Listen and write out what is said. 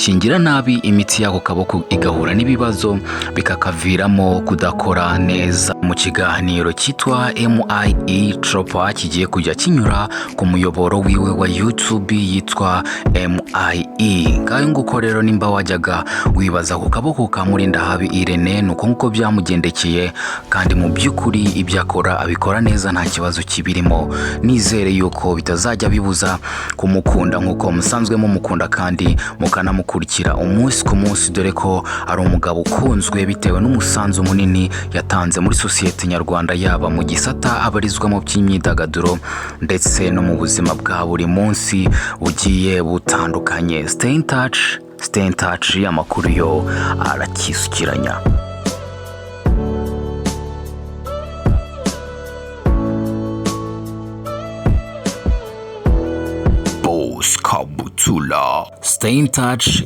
Bakamukingira nabi, imitsi y'ako kaboko igahura n'ibibazo, bikakaviramo kudakora neza. Mu kiganiro cyitwa MIE Tropa kigiye kujya kinyura ku muyoboro wiwe wa YouTube yitwa MIE. Ngayo nguko rero, nimba wajyaga wibaza ku kaboko ka Murindahabi Irene, ni uko nguko byamugendekeye, kandi mu by'ukuri ibyo akora abikora neza, nta kibazo kibirimo. Nizere yuko bitazajya bibuza kumukunda nk'uko musanzwe mumukunda kandi mukanamukurikira umunsi ku munsi, dore ko ari umugabo ukunzwe bitewe n'umusanzu munini yatanze muri sosiyete nyarwanda, yaba mu gisata abarizwamo by'imyidagaduro ndetse no mu buzima bwa buri munsi bugiye butandukanye. Stay in touch, stay in touch, amakuru yo arakisukiranya. Boss Kabutula. Stay in touch.